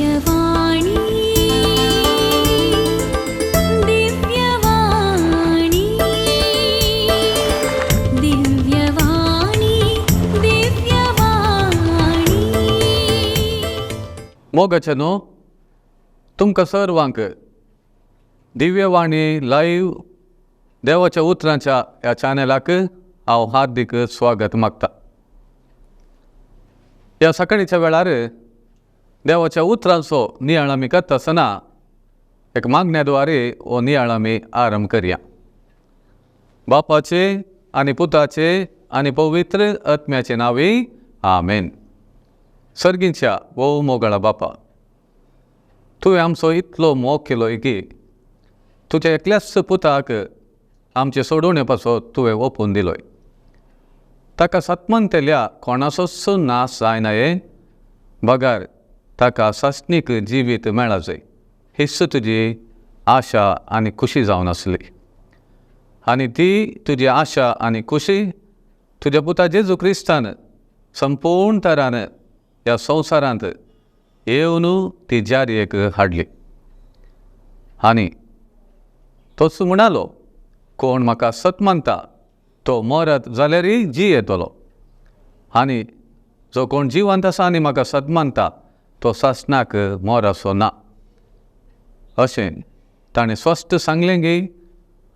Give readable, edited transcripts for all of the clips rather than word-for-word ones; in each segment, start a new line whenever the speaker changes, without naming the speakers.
दिव्यवाणी दिव्यवाणी दिव्यवाणी दिव्यवाणी।
मोगाचे न्हू तुमकां सर्वांक दिव्यवाणी लायव्ह देवाच्या उतरांच्या ह्या चॅनलाक हांव हार्दीक स्वागत मागता। ह्या सकाळीच्या वेळार देवाच्या उतरांचो नियाळ आमी करता आसतना एक मागण्या द्वारे हो नियाळ आमी आरंभ करया। बापाचे आनी पुताचे आनी पवित्र आत्म्याचे नांवी आमेन। सर्गींच्या भोव मोगाळा बापा, तुवें आमचो इतलो मोग केलो की तुज्या एकल्याच पुताक आमचे सोडोवणे पासत तुवें ओपून दिलोय। ताका सतमनतेल्या कोणाचोच नाश जायना हे बगर ताका सासणीक जिवीत मेळा जाय हीच तुजी आशा आनी खुशी जावन आसली आनी ती तुजी आशा आनी खुशी तुज्या पुता जेजू क्रिस्तान संपूर्ण तरान ह्या संवसारांत येवन ती जारयेक हाडली। आनी तोच म्हणालो, कोण म्हाका सत मानता तो मरत जाल्यारय जियेतलो आनी जो कोण जिवंत आसा आनी म्हाका सत मानता तो सासणाक मरसो ना, अशें ताणें स्पश्ट सांगलें की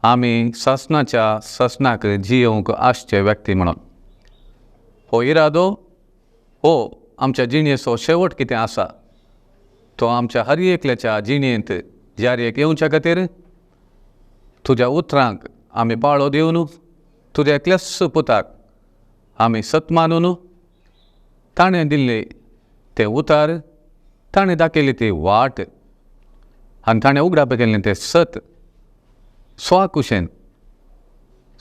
आमी सासणाच्या सासणाक जियोवंक आसचे व्यक्ती म्हणून। हो इरादो हो आमच्या जिणेचो शेवट कितें आसा तो आमच्या हर एकल्याच्या जिणेंत जारयेक येवच्या खातीर तुज्या उतरांक आमी पाळो दिवन तुज्या एकल्याच पुताक आमी सत मानून ताणें दिल्ले ते उतार, ताणें दाखयली ती वाट आनी ताणें उगडाप केल्लें तें सत स्वाकुशेन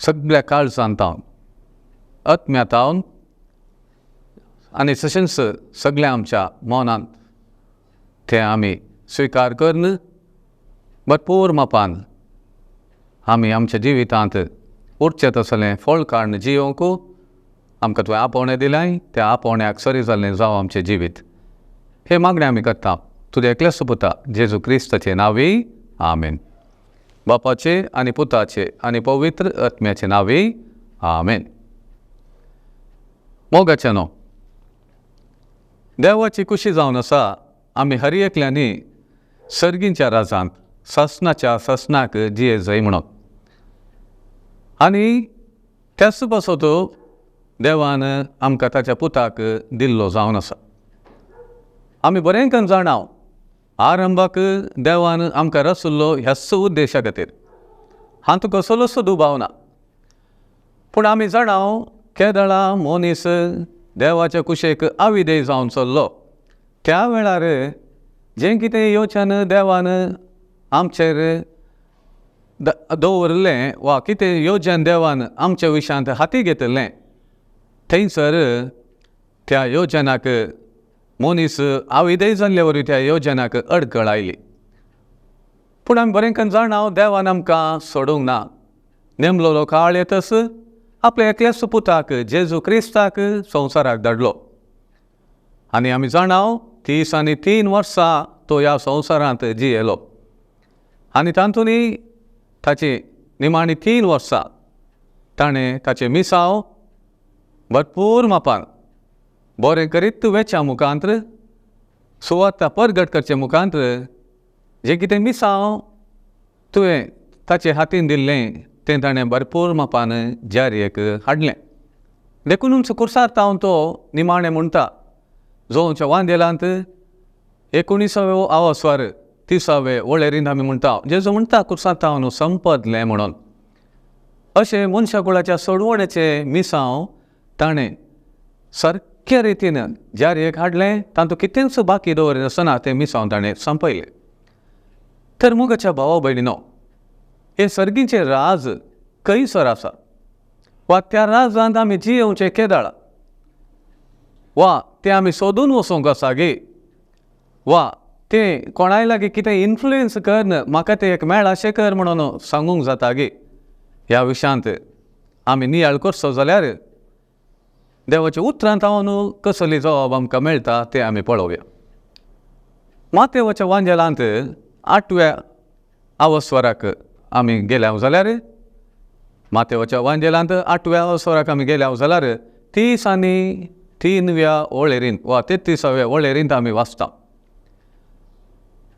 सगळ्या काळजांत तावन आत्म्या तावन आनी तशेंच सगळ्या आमच्या मनांत तें आमी स्विकार करून भरपूर मापान आमी आमच्या जिवितांत उरचें तसलें फळ काडून जियोवंक आमकां तुवें आपोवणें दिलें, त्या आपोवण्याक सरी जाल्लें जावं आमचें जिवीत। हे मागणें आमी करता तुज्या एकल्याच पुता जेजू क्रिस्ताचे नांवी आमेन। बापाचे आनी पुताचे आनी पवित्र आत्म्याचे नांवी आमेन। मोगाचे न्हू, देवाची खुशी जावन आसा आमी हर एकल्यांनी सर्गींच्या राजांत सासणाच्या सासणाक जिये जाय म्हणून। आनी त्याच पासत देवान आमकां ताच्या पुताक दिल्लो जावन आसा। आमी बरें करून जाणा आरंभाक देवान आमकां रचल्लो ह्याच उद्देशा खातीर, हातूंत कसलोच दुबाव ना। पूण आमी जाणा केदळा मनीस देवाच्या कुशेक आविदेय जावन चल्लो त्या वेळार जें कितें येवच्यान देवान आमचेर दवरलें वा कितें योजन देवान आमच्या विशयांत हाती घेतिल्लें थंयसर त्या योजनाक मनीस आविदेय जाल्ले वरी त्या योजनाक अडखळ आयली। पूण आमी बरें करून जाणा देवान आमकां सोडूंक ना। नेमलोलो काळ येतच आपल्या एकल्याच पुताक जेजू क्रिस्ताक संवसाराक धाडलो आनी आमी जाणा 30 आनी 3 वर्सां तो ह्या संवसारांत जियेलो आनी तातूंतय ताची निमाणी 3 वर्सां ताणें ताचें मिसांव भरपूर मापान बरें करीत वेच्या मुखांत सुवार्ता परगट करचे मुखांत जें कितें मिसांव तुवें ताचे हातीन दिल्लें तें ताणें भरपूर मापान जारयेक हाडलें। देखूनच कुर्सार तावन तो निमाणें म्हणटा जोवच्या वांदेलांत 19व्या आवस्वार 30वे वळेरींत आमी म्हणटा जेजू म्हणटा कुर्सार तावन संपदलें म्हणून। अशें मनशाकुळाच्या सोडवणेचें मिसांव ताणें सारक्या रितीन जारयेक हाडलें, तातूंत कितेंच बाकी दवरिनासतना तें मिसांव ताणें संपयलें। तर मोगाच्या भावा भयणीनो, हे सर्गीचें राज खंयसर आसा वा त्या राजांत आमी जियेवचें केदळा वा तें आमी सोदून वचूंक आसा गे वा तें कोणाय लागीं कितें इन्फ्लुयन्स करून म्हाका तें एक मेळाशें कर म्हणून सांगूंक जाता गे, ह्या विशयांत आमी नियाळ करचो जाल्यार देवाच्या उतरांत हांव कसली जबाब आमकां मेळटा तें आमी पळोवया। मातेवाच्या वांजेलांत आठव्या आवस्वराक आमी गेल्या जाल्यार, मातेवाच्या वांजेलांत आठव्या अवस्वराक आमी गेल्या जाल्यार 33व्या वळेरींत वा 33व्या वळेरींत आमी वाचता.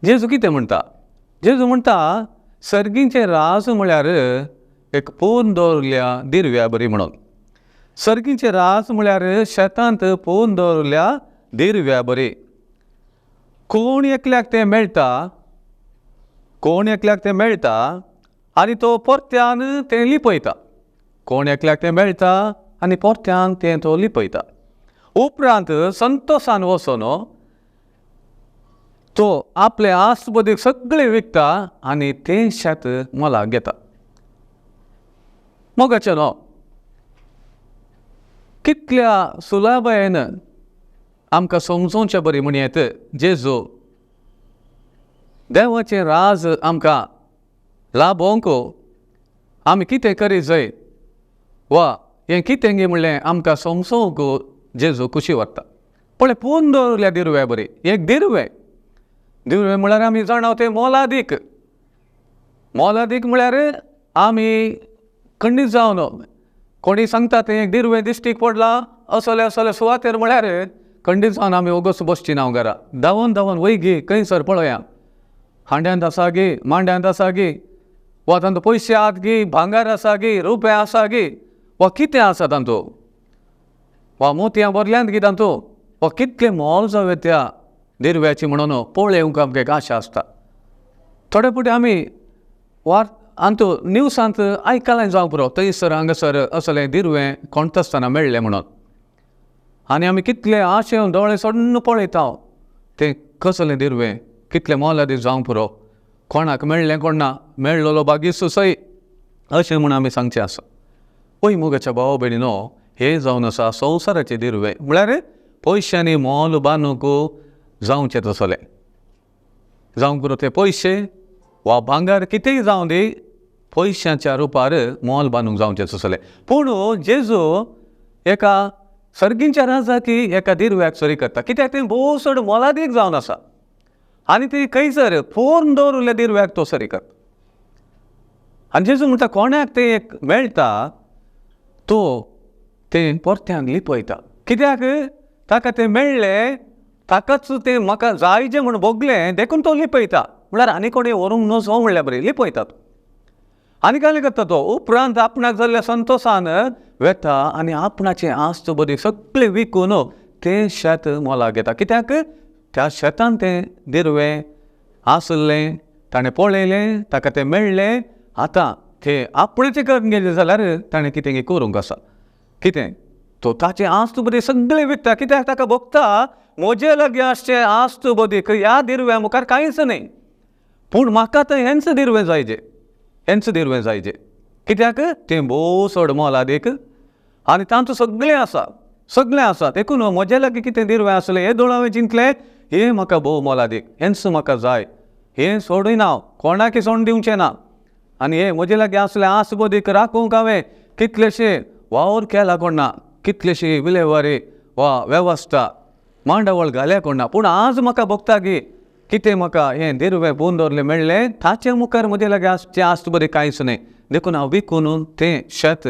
जेजू कितें म्हणटा? जेजू म्हणटा सर्गींचें राज म्हळ्यार एक पोन दवरल्या दिरव्या बरी म्हणून. सर्गींचें राज म्हळ्यार शेतांत पोन दवरल्या दिरव्या बरी. कोण एकल्याक तें मेळटा, कोण एकल्याक तें मेळटा आनी तो परत्यान तें लिपयता. कोण एकल्याक तें मेळटा आनी परत्यान तें तो लिपयता. उपरांत संतोसान वचून तो आपले आसबदीक सगळें विकता आनी तें शेत मोलाक घेता. मोगाचें न्हू कितल्या सुलाबायेन आमकां समजोवचें बरी म्हणयेत जेजू देवाचें राज आमकां लाभोवंक आमी कितें करीत जाय वा हें कितें गे म्हणलें आमकां समजोवंक जेजू खुशी व्हरता. पळय पोन दवरल्या दिरव्या बरी. एक दिरवें, दिरवें म्हळ्यार आमी जाणा तें मोलादीक. मोलादीक म्हळ्यार आमी खंडीत जावन कोणी सांगता तें एक दिरवें दिश्टीक पडलां असले असले सुवातेर म्हळ्यार खंडीत जावन आमी ओगोस बसची ना घरा. धांवन धांवन वय गे खंयसर पळोवया, हांड्यांत आसा गे, मांड्यांत आसा गे, वा तांतू पयशे आहात गे, भांगर आसा गे, रुपया आसा गे, वा कितें आसा तांतू, वा मोतयां भरल्यांत गे तांतू, वा कितलें मोल जावं त्या दिरव्याची म्हणून पळोवंक आमकां एक आशा आसता. थोडे फावटी आमी वार आमचो न्यूसांत आयकलें जावंक पुरो थंयसर हांगासर असलें दिरवें कोणत आसतना मेळ्ळें म्हणून. आनी आमी कितले आशेवन दोळे सोडून पळयता तें कसलें दिरवें, कितलें मोलादीक जावंक पुरो, कोणाक मेळ्ळें कोण ना, मेळ्ळोलो बागीस सय अशें म्हूण आमी सांगचें आसा. पळय मोगाच्या भाव भयणीनो, हें जावन आसा संवसाराचें दिरवें म्हळ्यार पयशांनी मोल बांदूंक जावचें तसलें जावंक पुरो. ते पयशे वा भांगर कितेंय जावं दी पयशांच्या रुपार मोल बांदूंक जावचें तसलें. पूण जेजू एका सर्गींच्या राजाकी एका दिरव्याक सरी करता, कित्याक तें भोव चड मोलादीक जावन आसा आनी ती खंयसर फोन दवरिल्ल्या दिरव्याक तो सरी करता. आनी जेजू म्हणटा कोणाक तें एक मेळटा तो तें परत्यान लिपयता, कित्याक ताका तें मेळ्ळें, ताकाच तें म्हाका जाय जें म्हूण भोगलें देखून तो लिपयता. म्हळ्यार आनी कोणी व्हरूंक नजो म्हणल्यार बरी लिपयता तो. आनी कांय करता तो उपरांत आपणाक जाल्ल्या संतोसान वेता आनी आपणाचें आस्त बरी सगळें विकून तें शेत मोलाक घेता, कित्याक त्या शेतान तें दिरवें आसलें, ताणें पळयलें, ताका तें मेळ्ळें. आतां तें आपणाचें करून गेलें जाल्यार ताणें कितें करूंक आसा, कितें तो ताचें आस्त बरी सगळें विकता, कित्याक ताका भोगता म्हजे लागीं आसचें आस्त बदीक ह्या दिरव्या मुखार कांयच न्हय, पूण म्हाका आतां हेंच दिरवें जायजें, हेंच दिरवें जायजें, कित्याक तें भोव चड मोलादीक आनी तांचो सगळें आसा, सगळें आसा. देखून म्हजे लागीं कितें दिरवें आसलें हे दोळ हांवें जिंकलें, हें म्हाका भोव मोलादीक, हेंच म्हाका जाय, हें सोडूय ना, कोणाकय सोडून दिवचें ना. आनी हें म्हजे लागीं आसलें आस बदीक राखूंक हांवें कितलेशे वावर केला कोण ना, कितलेशी विलेवारी वा वेवस्था मांडावळ घाल्या कोण ना, पूण आज म्हाका भोगता की कितें म्हाका हें दिरवें पोवन दवरलें मेळ्ळें ताचे मुखार म्हजे लागीं आसचें आस्त बरें कांयच न्हय, देखून हांव विकून तें शेत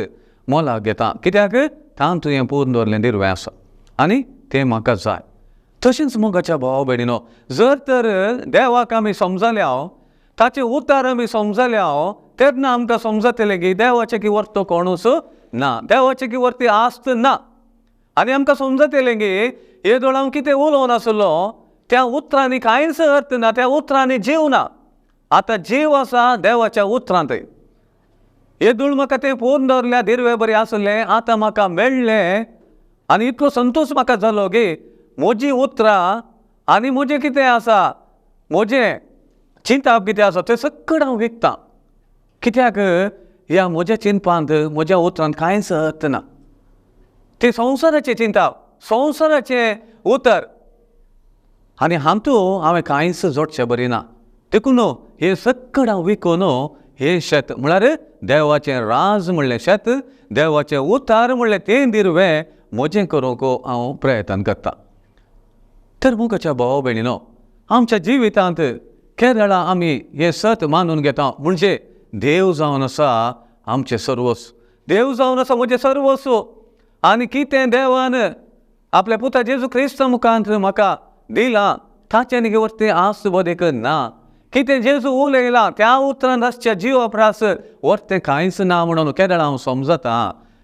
मोलाक घेता, कित्याक तातूंत हें पोवन दवरलें दिरवें आसा आनी तें म्हाका जाय. तशेंच मोगाच्या भाव भयणीनो, जर तर देवाक आमी समजल्या, ताचें उतार आमी समजल्या, तेन्ना आमकां समजतलें की देवाचें की वर्तो कोणूच ना, देवाचें की वर्ती आस्त ना. आनी आमकां समजतलें की हे दोळ हांव कितें उलोवन आसलो त्या उतरांनी कांयच अर्थ ना, त्या उतरांनी जीव ना. आतां जीव आसा देवाच्या उतरांत. हे दोळ म्हाका तें पोवन दवरल्या दिरवे बरें आसलें, आतां म्हाका मेळ्ळें आनी इतलो संतोश म्हाका जालो की म्हजीं उतरां आनी म्हजें कितें आसा, म्हजें चिंताप कितें आसा तें सगळें हांव विकतां, कित्याक ह्या म्हज्या चिंतपांत म्हज्या उतरांत कांयच अर्थ ना. तें संवसाराचें चिंताप, संवसाराचें उतर आनी हातूंत हांवें कांयच जोडचें बरें ना. देखून हें सगळें हांव विकून हें शेत म्हळ्यार देवाचें राज म्हणलें शेत, देवाचें उतार म्हणलें तें दिरवें म्हजें करूंक हांव प्रयत्न करता. तर मोगाच्या भाव भयणीनो, आमच्या जिवितांत केरळा आमी हें सत मानून घेता, म्हणजे देव जावन आसा आमचें सर्वस्व, देव जावन आसा म्हजें सर्वस्व. आनी कितें देवान आपल्या पुता जेजू क्रिस्ता मुखांत म्हाका दिलां ताचें न्ही वरतें आस बदेक ना. कितें जेजू उलयलां त्या उतरान आसच्या जिवा प्रास वरतें कांयच ना म्हणून केदळा हांव समजता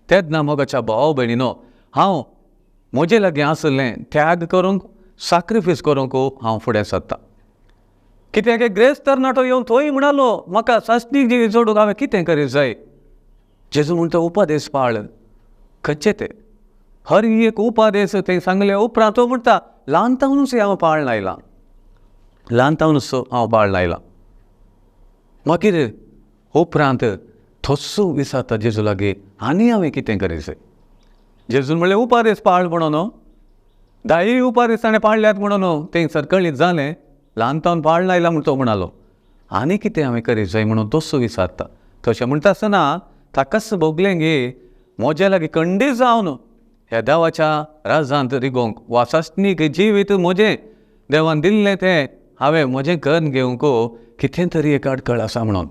तेन्ना मोगाच्या भाव भयणीनो हांव म्हजे लागीं आसलें त्याग करूंक, साक्रिफायस करूंक हांव फुडें सरता. कित्याक ग्रेस्त तरणाटो येवन थंय म्हणालो म्हाका सासणीक जिवीत जोडूंक हांवें कितें करीत जाय. जेजू म्हणटा उपादेस पाळ. खंयचे ते हर एक उपादेस तें सांगले उपरांत तो म्हणटा ल्हान तावनूच हांव पाळण आयलां, ल्हान तावनूच हांव पाळण आयलां. मागीर उपरांत थोस्सो विचारता जेजू लागीं आनी हांवें कितें करीत जाय. जेजून म्हणलें उपादेस पाळ म्हणून, धायी उपादेस ताणें पाळल्यात म्हणून तें सरकळीत जालें, ल्हान तावन पाळण आयलां म्हण तो म्हणालो. आनी कितें हांवें करीत जाय म्हणून तोसो विचारता. तशें म्हणटा आसतना ताकाच भोगलें गे म्हज्या लागीं खंडीत जावन ह्या देवाच्या राजांत रिगोवंक वा सासणीक जिवीत म्हजें देवान दिल्लें तें हांवें म्हजें करून घेवंक कितें तरी एक अडकळ आसा म्हणून.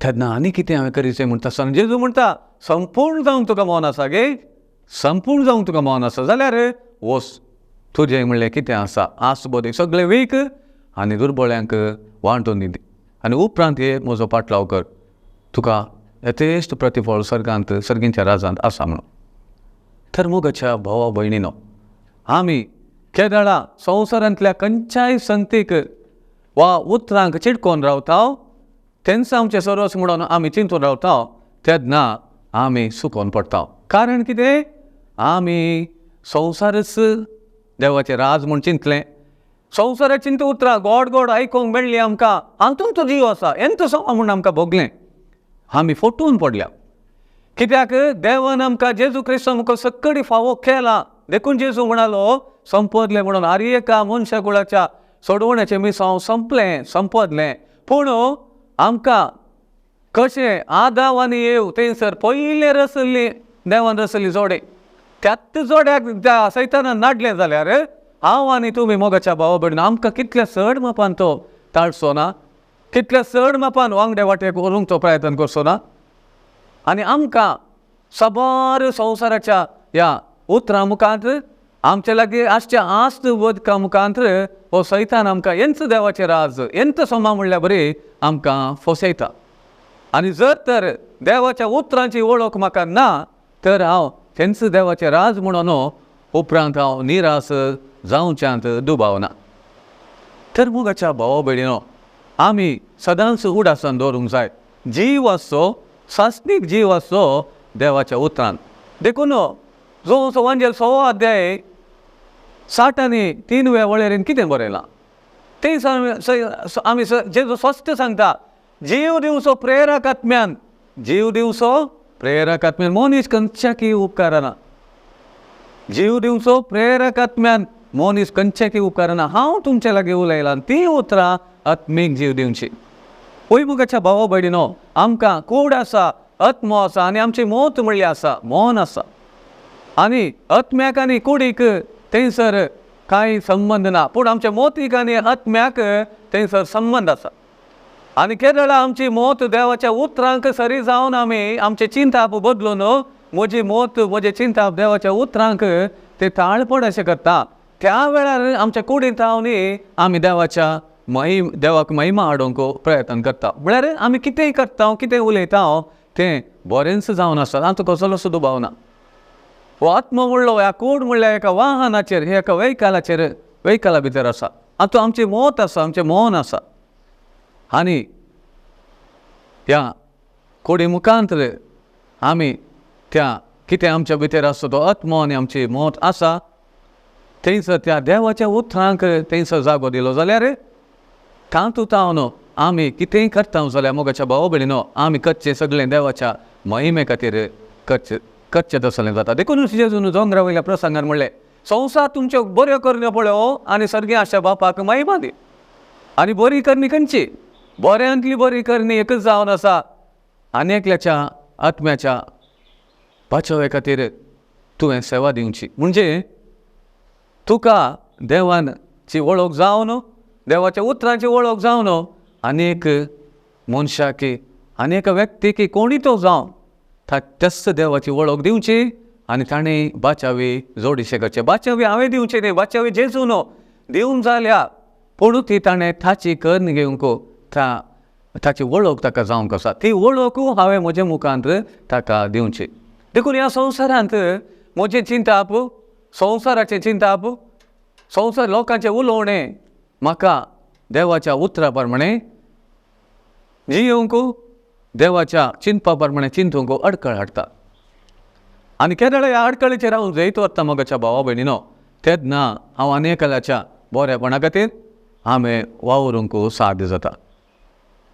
तेन्ना आनी कितें हांवें करीत म्हणटा आसतना जेजू म्हणटा संपूर्ण जावंक तुका मन आसा गे, संपूर्ण जावंक तुका मन आसा जाल्यार वस तुजें म्हणलें कितें आसा आस बोदी सगळें वीक आनी दुर्बळ्यांक वांटून दी आनी उपरांत हे म्हजो पाटलाव कर, तुका यथेश्ट प्रतिफळ सर्गांत सर्गींच्या राजांत आसा म्हणून. तर मोगाच्या भावा भयणीनो आमी केदळा संवसारांतल्या खंयच्याय संगतीक वा उतरांक चिटकोवन रावता तेंच आमचें सर्वस्व म्हणून आमी चिंतून रावता तेन्ना आमी सुकोवन पडटा. कारण कितें आमी संवसारच देवाचें राज म्हूण चिंतलें, संवसाराचीं चिंत उतरां गोड गोड आयकूंक मेळ्ळी आमकां, हातूंत तो जीव आसा हेंच समा म्हूण आमकां भोगलें, आमी फटून पडल्या. कित्याक देवान आमकां जेजू क्रिस्तान आमकां सक्कडी फावो केला देखून जेजू म्हणालो संपदलें म्हणून आरे एका मनशा कुळाच्या सोडवण्याचें मिसांव संपलें संपदलें. पूण आमकां कशें आदाव आनी येव थंयसर पयलें रसल्ली देवान रसल्ली जोडे त्याच जोड्याक त्या सैतानान नाडलें जाल्यार हांव आनी तुमी मोगाच्या भावा भयणीन आमकां कितल्या चड मापान तो ताळचो ना, कितल्या चड मापान वांगड्या वाटेक व्हरूंक तो प्रयत्न करचो ना. आनी आमकां साबार संवसाराच्या ह्या उतरां मुखांत आमचे लागीं आसच्या आस्त बदका मुखांत हो सैतान आमकां हेंच देवाचें राज हेंच सोमा म्हणल्यार बरी आमकां फसयता. आनी जर तर देवाच्या उतरांची वळख म्हाका ना तर हांव तेंच देवाचें राज म्हणून उपरांत हांव निरास जावच्यांत दुबावना. तर मोगाच्या भावा भयणीनो आमी सदांच उडासान दवरूंक जाय जीव आसचो सासणीक जीव आसचो देवाच्या उतरान. देखून जो वांजेल 6 अध्याय 60 आनी 3 व्या वळेरेन कितें बरयलां तें आमी जेजू स्पश्ट सांगता जीव दिवचो प्रेरक आत्म्यान, जीव दिवचो प्रेरक आत्म्यान मनीस खंयच्याकी उपकारना, जीव दिवचो प्रेरक आत्म्यान मनीस खंयच्याकी उपकारना. हांव तुमचे लागीं उलयलां ती उतरां आत्मीक जीव दिवची. पळय मोगाच्या भावा भयणीनो आमकां कूड आसा, आत्मो आसा आनी आमची मोत म्हणली आसा, मन आसा. आनी आत्म्याक आनी कुडीक थंयसर कांय संबंद ना, पूण आमच्या मोतीक आनी आत्म्याक थंयसर संबंद आसा. आनी केदळा आमची मोत देवाच्या उतरांक सरी जावन आमी आमचें चिंताप बदलून म्हजी मोत म्हजें चिंताप देवाच्या उतरांक ते ताळपण अशें करता त्या वेळार आमच्या कुडींत हांव आमी देवाच्या देवाक महिमा हाडूंक प्रयत्न करता. म्हळ्यार आमी कितेंय करता कितें उलयता तें बरेंच जावन आसता, तातूंत कसलोच दुबाव ना. हो आत्मो म्हणलो ह्या कूड म्हणल्यार एका वाहनाचेर एका वेहिकलाचेर वेहिकला भितर आसा, हातूंत आमचें मत आसा, आमचें मन आसा. आनी ह्या कोडी मुखांत आमी त्या कितें आमच्या भितर आसता तो आत्मो आनी आमची मत आसा थंयसर त्या देवाच्या उतरांक थंयसर जागो दिलो जाल्यार तातूंत हांव आमी कितेंय करता जाल्यार मोगाच्या भाव भयणीनो आमी करचें सगळें देवाच्या महिमे खातीर करचें करचें तसलें जाता. देखून जेजून दोंगरा वयल्या प्रसंगान म्हणलें संवसार तुमच्यो बऱ्यो करण्यो पळयो आनी सर्गी आसच्या बापाक महिमा दी. आनी बरी करणी खंयची? बऱ्यांतली बरी करणी एकच जावन आसा आनी एकल्याच्या आत्म्याच्या पाचवे खातीर तुवें सेवा दिवची. म्हणजे तुका देवान देवाची वळख जावन, देवाच्या उतरांची वळख जावन आनी एक मनशाक आनी एका व्यक्तीक कोणी तो जावं त्याच देवाची वळख दिवची आनी ताणें बाचावी जोडीशें करचें. बाचावी हांवें दिवचें न्ही, बाचावी जेजू न्हू दिवन जाल्या, पूण ती ताणें ताची करून घेवंक ताची वळख ताका जावंक आसा, ती वळख हांवें म्हज्या मुखांत ताका दिवची. देखून ह्या संवसारांत म्हजें चिंताप, संवसाराचें चिंताप, संवसार लोकांचें उलोवणें म्हाका देवाच्या उतरा प्रमाणें जियोवंक, देवाच्या चिंतपा प्रमाणें चिंतूंक अडकळ हाडटा. आनी केदळ ह्या अडकळीचेर हांव जैत वता म्हज्या भावा भयणीनो, तेन्ना हांव आनी एकल्याच्या बरेपणा खातीर हांवें वावरूंक साध्य जाता.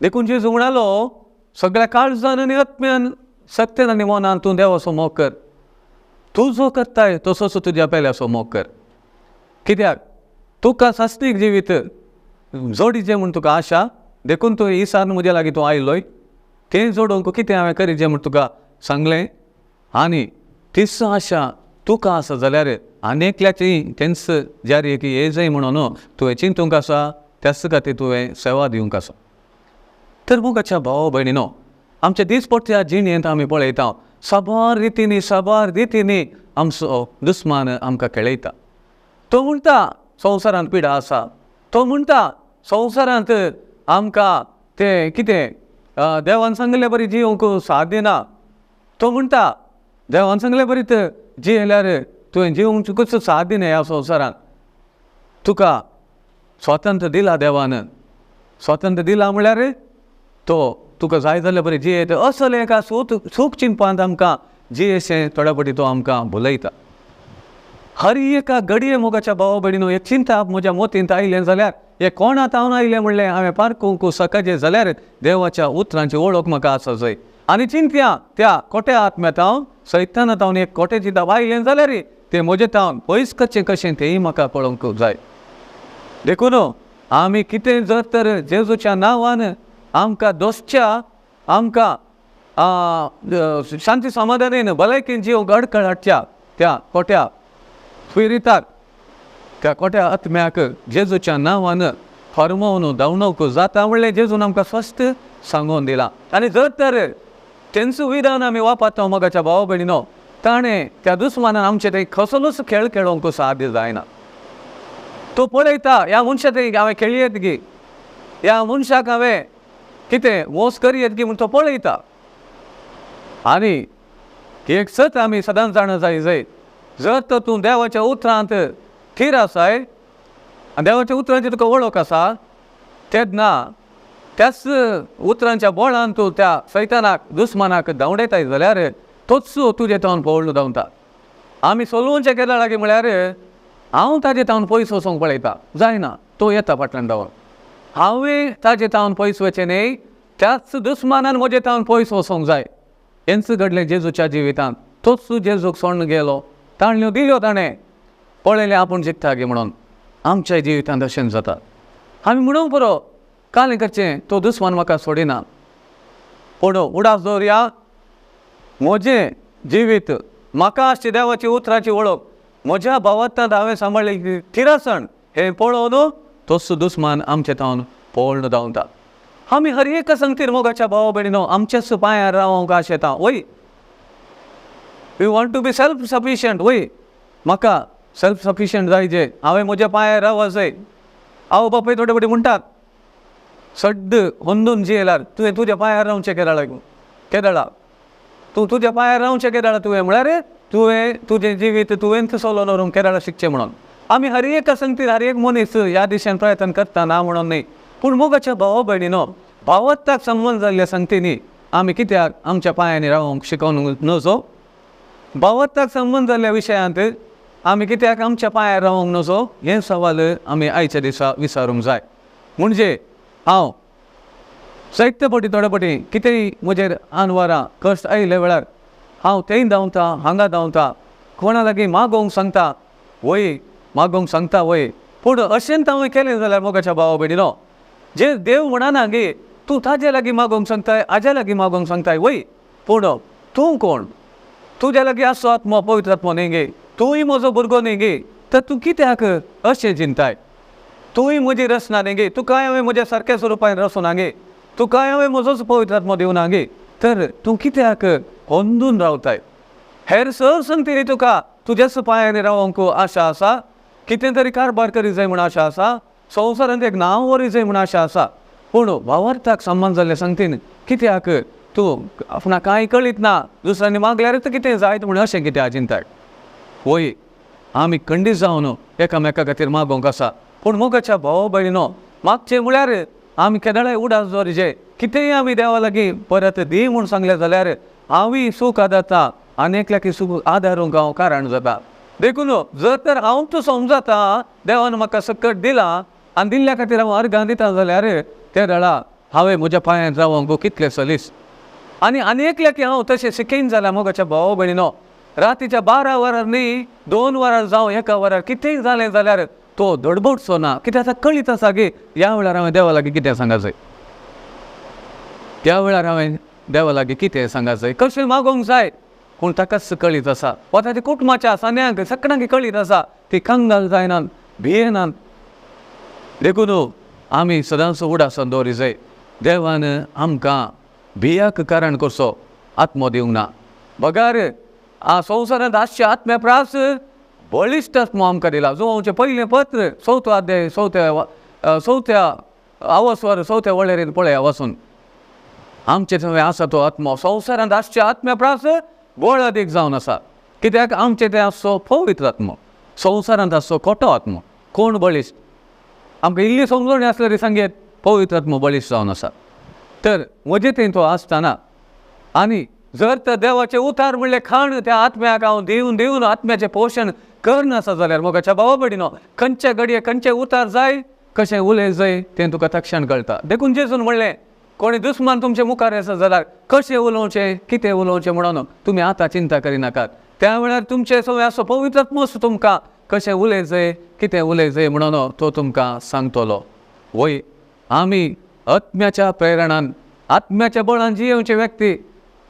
देखून जेजू म्हणालो, सगळ्या काळजान आनी आत्म्यान, सत्यान आनी मनान तूं देवाचो मोग कर, तूं जो करताय तसोच तुज्या पेल्याचो मोग कर. कित्याक तुका सास्तीक जिवीत जोडीचें म्हूण तुका आशा, देखून तूं इसान म्हज्या लागीं तूं आयलोय, तें जोडूंक कितें हांवें करीचें म्हूण तुका सांगलें. आनी तीच आशा तुका आसा जाल्यार आनी एकल्याची तेंच जारी की ये जाय म्हणून तुवें चिंतूंक आसा, त्याच खातीर तुवें सेवा दिवंक आसा. तर मोगाच्या भाव भयणीनो, आमच्या दिसपट्ट्या जिणेंत आमी पळयता साबार रितींनी, साबार रितींनी आमचो दुस्मान आमकां खेळयता. तो म्हणटा संवसारांत पिडा आसा, तो म्हणटा संवसारांत आमकां तें कितें देवान सांगिल्ले बरी जिवंक साध्य ना, तो म्हणटा देवान सांगले बरी जियेल्यार तुवें जिवंकूच साध्य न्हय ह्या संवसारांत. तुका स्वातंत्र्य दिला देवान, स्वातंत्र्य दिला म्हळ्यार तो तुका जाय जाल्यार बरी जियेत असलें एका सूख चिंतपांत आमकां जियेशें थोड्या फावटी तो आमकां भुलयता. हर एका घडये मोगाच्या भावा भयणीनो एक चिंता म्हज्या मोतींत आयलें जाल्यार, हे कोणा तावन आयलें म्हणलें हांवें पारखूंक सकाळचें जाल्यार देवाच्या उतरांची वळख म्हाका आसा जाय. आनी चिंतया त्या कोट्या आत्म्या तावन सैताना तावन एक कोटे चिंता आयलें जाल्यार तें म्हजें तावन पयस करचें कशें तेंय म्हाका पळोवंक जाय. देखून आमी कितें जर तर जेजूच्या नांवान आमकां दोसच्या, आमकां शांती समाधानेन भलायकेन जिवंक अडकळ हाडच्या त्या कोट्या स्पिरिताक, त्या कोट्या आत्म्याक जेजूच्या नांवान फर्मोवन धांवणोवंक जाता म्हणलें जेजून आमकां स्पश्ट सांगून दिलां. आनी जर तर तेंचो विधान आमी वापरता मोगाच्या भावा भयणीनो, ताणें त्या दुस्मानान आमचे ते कसलोच खेळ खेळोवंक साध्य जायना. तो पळयता ह्या मनशा ते हांवें खेळयेत गी, ह्या मनशाक हांवें कितें मोस करयेत गी म्हूण तो पळयता. आनी एक सत आमी सदांच जाणा जाय जाय, जर तर तूं देवाच्या उतरांत थीर आसाय आनी देवाच्या उतरांची तुका वळख आसा, तेन्ना त्याच उतरांच्या बळान तूं त्या सैतानाक दुस्मानाक धांवडयताय जाल्यार तोच तुजे तावन पळोवन धांवता. आमी सोलोवच्या केला लागीं म्हळ्यार हांव ताजे तावन पयस वचोंक पळयता, जायना, तो येता फाटल्यान धांवन. हांवें ताजे तावन पयस वचचें न्हय, त्याच दुस्मानान म्हजे तावन पयस वचोंक जाय. हेंच घडलें जेजूच्या जिवितांत. तोच जेजूक सोडून गेलो, ताणल्यो दिल्यो ताणें, पळयलें आपूण जिखता गी म्हणून. आमच्या जिवितांत अशें जाता. आमी म्हणूंक पुरो कालें करचें, तो दुस्मान म्हाका सोडिना, पूण उडास दवरया म्हजें जिवीत म्हाका आसची देवाची उतराची वळख, म्हज्या भावार्थांत हांवें सांबाळ्ळेली थिरासण हें पळोवन तोच दुस्मान आमचे तावन पळोवन धांवता. आमी हर एक संगतीर मोगाच्या भावा भयणीनो आमच्याच पांयार रावंक आशेता. वय, we want to be self sufficient. वय, म्हाका सेल्फ सफिशियंट जाय जे हांवें म्हज्या पांयार रावप जाय. आवय बापूय थोडे फावटी म्हणटात सड्ड होंदून जियेल्यार तुवें तुज्या पांयार रावचें केदळा, केदळा तूं तुज्या पांयार रावचें केदळा तुवें म्हळ्यार तुवें तुजें जिवीत तुवेंच चलोवन व्हरूंक केदळा शिकचें म्हणून. आमी हर एक संगतीर हर एक मनीस ह्या दिशेन प्रयत्न करता ना म्हणून न्ही, पूण मोगाच्या भावा भयणीनो भावार्थाक संबंद जाल्ल्या संगतींनी आमी कित्याक आमच्या पांयांनी रावंक शिकोवन नजो? भावार्थाक संबंद जाल्ल्या विशयांत आमी कित्याक आमच्या पांयार रावंक नजो? हें सवाल आमी आयच्या दिसा विचारूंक जाय. म्हणजे हांव जायते फावटी थोडे फावटी कितेंय म्हजेर आनवारां कश्ट आयिल्ल्या वेळार हांव थंय धांवता, हांगा धांवता, कोणा लागीं मागोवंक सांगता, वय मागोवंक सांगता वय, पूण अशेंच हांवें केलें जाल्यार मोगाच्या भावा भयणीनो, जे देव म्हणना गे तूं ताजे लागीं मागोवंक सांगताय, हाज्या लागीं मागोवंक सांगताय, वय, पूण तूं कोण? तुज्या लागीं आसचो आत्मो पवित्र आत्मो न्ही गे, तूंय म्हजो भुरगो न्ही गे, तर तूं कित्याक अशें चिंताय? तूंय म्हजी रचना न्ही गे, तुकाय हांवें म्हज्या सारक्या स्वरुपान रचूना गे, तुकाय हांवें म्हजोच पवित्र आत्मो दिवना गे, तर तूं कित्याक अंदून रावताय? हेर सर संगती तुका तुज्याच पांयांनी रावंक आशा आसा, कितें तरी कारभार करी जाय म्हूण आशा आसा, संवसारांत एक नांव व्हरी जाय म्हूण आशा आसा, पूण भावार्थाक संबंद जाल्ले संगतीन कित्याक तूं आपणाक कांय कळीत ना, दुसऱ्यांनी मागल्यार कितें जायत म्हूण अशें कित्याक चिंताय? वय आमी खंडीत जावन एकामेका खातीर मागोवंक आसा, पूण मोगाच्या भाव भयणीनो मागचें म्हळ्यार आमी केदळाय उडास दवरचे, कितेंय आमी देवा लागीं परत दी म्हूण सांगलें जाल्यार हांवूय सूख आदारता आनी एकल्याक सूख आदारूंक हांव कारण जाता. देखून जर तर हांव तूं समजता देवान म्हाका सकट दिला आनी दिल्ल्या खातीर हांव अर्गां दिता जाल्यार ते वेळा हांवें म्हज्या पांयांत रावंक कितलें सलीस. आनी आनी एकल्याक हांव तशें शिकयन जाल्यार मोगाच्या भाव भयणीनो रातीच्या 12 वरार न्ही 2 वरार जावं 1 वरार कितेंय जालें जाल्यार तो धडबडचो ना, कित्याक आतां कळीत आसा की ह्या वेळार हांवें देवा लागीं कितें सांगाचें, त्या वेळार हांवें देवा लागीं कितें सांगाचें, कशें मागोवंक जाय, पूण ताकाच कळीत आसा वा ताच्या कुटुंबाच्या सान्यांक सगळ्यांक कळीत आसा, ती कंगाल जायनात, भियेनात. देखून आमी सदांच उडासान दवरी जाय, देवान आमकां भियाक कारण करचो आत्मो दिवंक ना, बगार संवसारांत आसच्या आत्म्या प्रास बळिश्ट आत्मो आमकां दिला. जो आमचें पयलें पत्र 4थो अध्याय 4थ्या आवसवर 4थ्या वळेरेन पळया वचून आमचे थंय आसा तो आत्मो संवसारांत आसच्या आत्म्या प्रास बळ अदीक जावन आसा, कित्याक आमचे थंय आसचो पवित्र आत्मो, संवसारांत आसचो खोटो आत्मो. कोण बळिश्ट? आमकां इल्ली समजणी आसल्यार सांगेत पवित्र आत्मो बळिश्ट जावन आसा. तर म्हजे थंय तो आसतना आनी जर तर देवाचें उतार म्हणलें खाण त्या आत्म्याक हांव दिवन दिवन आत्म्याचें पोशण करनासा जाल्यार मोगाच्या भावा भयणीनो खंयचे घडये खंयचे उतार जाय, कशें उलय जाय तें तुका तक्षण कळटा. देखून जेजून म्हणलें कोणी दुस्मान तुमचे मुखार आसा जाल्यार कशें उलोवचें कितें उलोवचें म्हणून तुमी आतां चिंता करिनाकात, त्या वेळार तुमचे सगळें असो पवित्र आत्मोच तुमकां कशें उलय जाय कितें उलय जाय म्हणून तो तुमकां सांगतलो. वय आमी आत्म्याच्या प्रेरणान आत्म्याच्या बळान जियेवचे व्यक्ती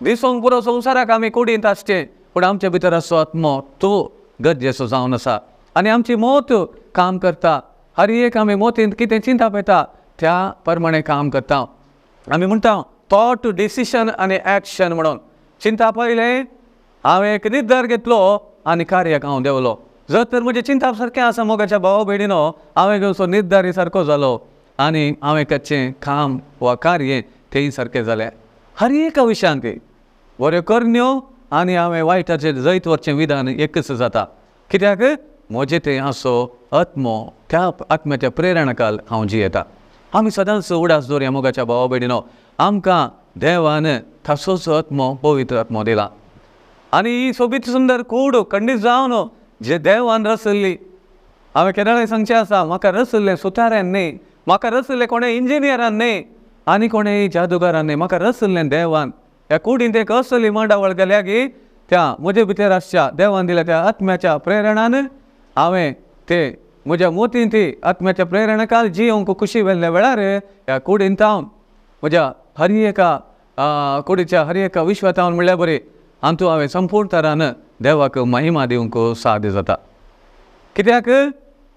दिसोंक पुरो संवसाराक आमी कुडींत आसचें, पूण आमचे भितर आसचो आत्मो तो गरजेचो जावन आसा आनी आमची मत काम करता. हर एक आमी मोतींत कितें चिंता पळयता त्या प्रमाणे काम करता. आमी म्हणटा थॉट, डिसिशन आनी एक्शन म्हणून. चिंता पळयलें हांवें एक निर्धार घेतलो आनी कार्याक हांव देंवलो. जर तर म्हजें चिंताप सारकें आसा मोगाच्या भावा भयणीनो हांवें घेवचो निर्धारी सारको जालो आनी हांवें करचें काम वा कार्य तेंय सारकें जालें. हर एका विशयांत बऱ्यो करण्यो आनी हांवें वायटाचेर जैत व्हरचें विधान एकच जाता, कित्याक म्हजें तें आसो आत्मो त्या आत्म्याच्या प्रेरणाकाल हांव जियेता. आमी सदांच उडास दवरया मोगाच्या भावा भयणीनो आमकां देवान तसोच आत्मो पवित्र आत्मो दिला आनी ही सोबीत सुंदर कूड खंडीत जावन जे देवान रचल्ली. हांवें केदळाय सांगचें आसा म्हाका रचल्लें सुताऱ्यान न्ही, म्हाका रचल्लें कोणें इंजिनियरान न्ही आनी कोणें जादुगारान न्ही, म्हाका रचल्लें देवान. ह्या कुडींत एक असली मांडावळ केल्या की त्या म्हजे भितर आसच्या देवान दिल्या त्या आत्म्याच्या प्रेरणान हांवें ते म्हज्या मोतीन ती आत्म्याच्या प्रेरणाकाल जियोंक खुशी व्हेल्ल्या वेळार ह्या कुडींत हांव म्हज्या हर एका कुडीच्या हर एका विश्वांत हांव म्हणल्यार बरें आनी हांवें संपूर्ण तरान देवाक महिमा दिवंक साध्य जाता. कित्याक